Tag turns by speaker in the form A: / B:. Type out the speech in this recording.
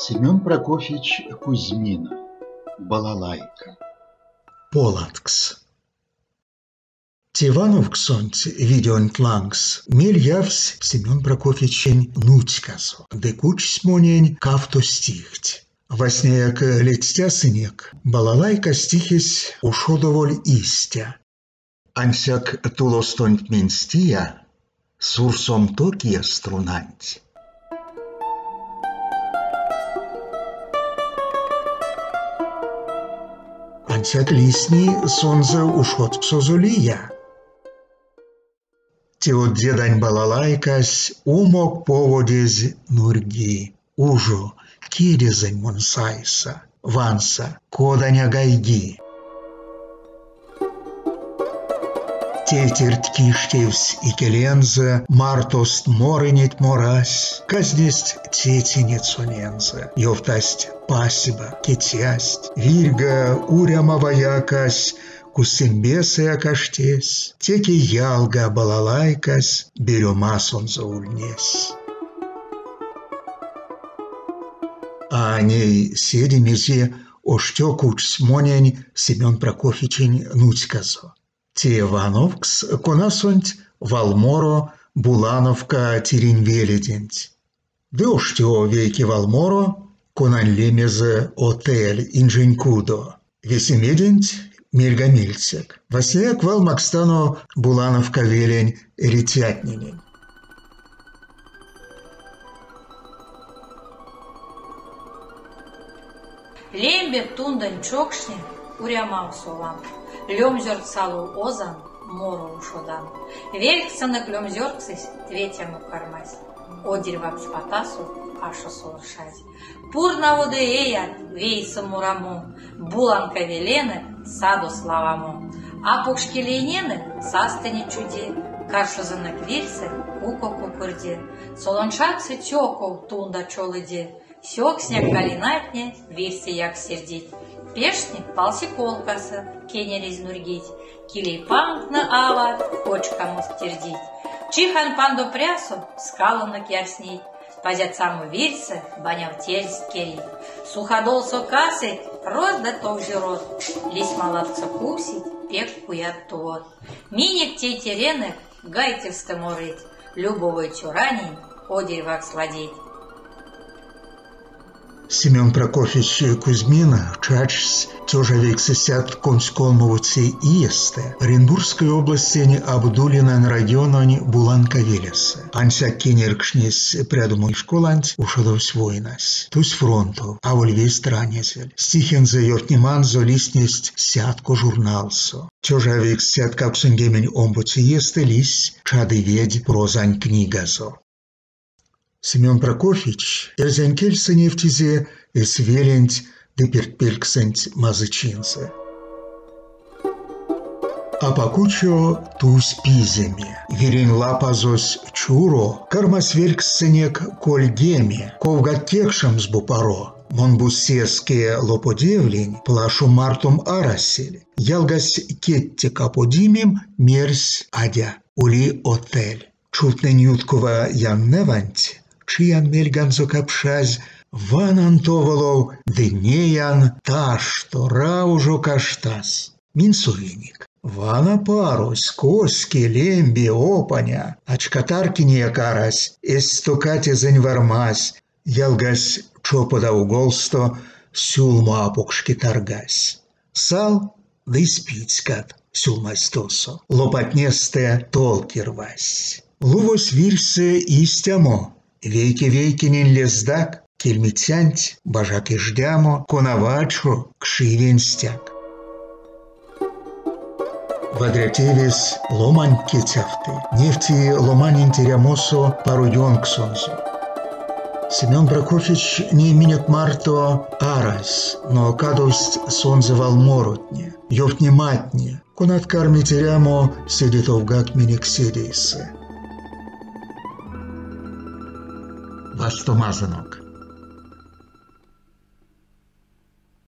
A: Семен Прокофьевич Кузьмин. Балалайка.
B: Поладкс. Те вановксонть видеонть лангс мель явсь Семен Прокофьевичень нуцьказо ды кучсь монень кавто стихть. Васняяк ледстясынек, "Балалайка" стихесь ушодоволь истя: Ансяк тулостонть менстия, сурсом токия струнанть. Ансяк лисни сонзэ ушодксозо лия. Те од дедань балалайкась умок поводезь нурьги. Ужо, кедезэнь мон сайса, ванса, коданя гайги. Тейтерть киштевсь икелензэ, мартост морынеть морась, казнесть цецинеть сонензэ, ёвтасть пасиба, кецясть. Вирьга урямава якась, кустембесэяк аштесь, теке ялга балалайкась берёмасонзо ульнесь. А ней седе мезе оштё кучсь монень Семен Прокофьевичень нуцьказо. Те вановкс, конасонть валморо Булановка тиринь веледенть. Ды оштё вейке валморо, конань лемезэ Отель инжень кудо. Весемеденть мельга-мельцек. Васняяк вал макстано Булановка велень эрицятненень.
C: Лембе тундонь чокшне урямав сован, Лёмзёрт салов озан, моро ушодан. Велькссэнек лёмзёрксэсь тветямо кармась, Одирьвакс потасо ашосо оршазь. Пурнаводо эят вейсэ морамо, Буланка веленек садо славамо. А покшке лейненек састыне чуди, Каршозонок вирьсэ куко кукорди. Солончаксо цёков тунда чоледи, Сёксня калинатне вирьсэ якстердить. Пештне палсиколкасо кенерезь нурьгить, Килей пангтнэ ават кочкамост тердить. Чихан пандо прясо скалонок ярснить, Пазяцамо вирьсэ баняв терсть керить. Суходолсо касыть розь ды товзюрот, Лисьма ладсо кувсить пек куят тувот. Минек тейтеренек гайтевстэ морыть, Любовой цёранень одирьвакс ладить.
B: Семен Прокофьевич Кузьмин чачсь 1923 иестэ Оренбургской областень Абдулинань райононь Буланка велесэ. Ансяк кенерькшнесь прядомо школанть, ушодовсь войнась. Тусь фронтов, аволь весть ранязель. Стихензэ ёвтнеманзо лиснесть Сятко журналсо. 1982 иестэ лиссь Чадыведь прозань книгазо. Семен Прокофьевич эрзянь кельсэ невтизе эсь веленть ды пертьпельксэнть мазычинзэ. Апак учо тусь пиземе. Вирень лапазось чуро, кармась велькссэнек кольгеме, ковгак кекшемс бу паро. Мон бу сеске лоподевлинь, плашом мартом арасель. Ялгась кедте каподимим, мерсь адя, ули отель. Чувтнэнь юткова яннэванть, чиян мельганзо капшазь, ванан товолов ды неян ташто раужо каштаз. Минь совинек. Вана парось, коське, лембе, опаня. Начко таркинеяк арась, эзь тока тезэнь вармась, ялгась чопода уголсто сюлмо апокшке таргась. Сал ды спицькат сюлмазь тосо, лопатнестэ тол кирвазсь. Лувось вирьсэ истямо, вейке-вейкенень лездак, кельмицянть бажак эждямо, кона вачо, кши венстяк. Вадря тевесь ломанть кецявты, невти ломаненть эрямосо паро ёнксонзо. Семен Прокофьевич ней минек марто арась, но кадовсть сонзэ валморотне, ёвтнематне, конат кармить эрямо седе товгак минек седейсэ. Вастомазонок.